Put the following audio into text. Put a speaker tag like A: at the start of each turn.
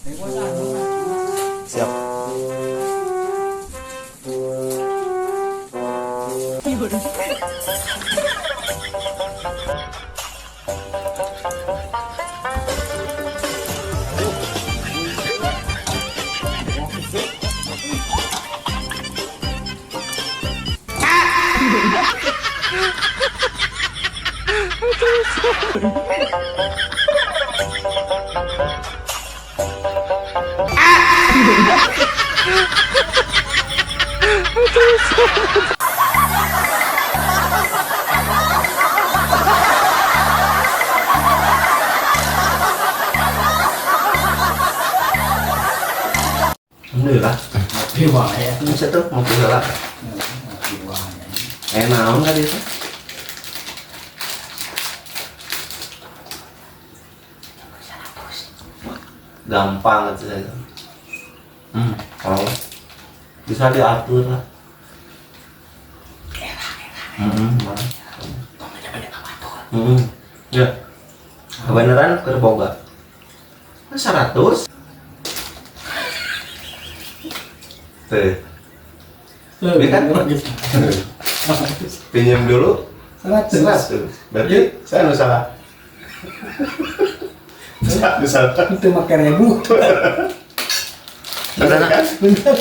A: Siap. Alhamdulillah.
B: Ngopi wae.
A: Bisa tuh ngopi heula.
B: Ngopi wae.
A: Naon ka dieu teh? Gampang gitu saya. Kalau bisa diatur lah. Mah. Ya. Kebenaran keur boga. 100. Tuh, ini kan pinjam dulu
B: 100.
A: 100. Berarti saya nu salah. Bisa, bisa.
B: Itu make ribu.
A: Bener kan?
B: Bener.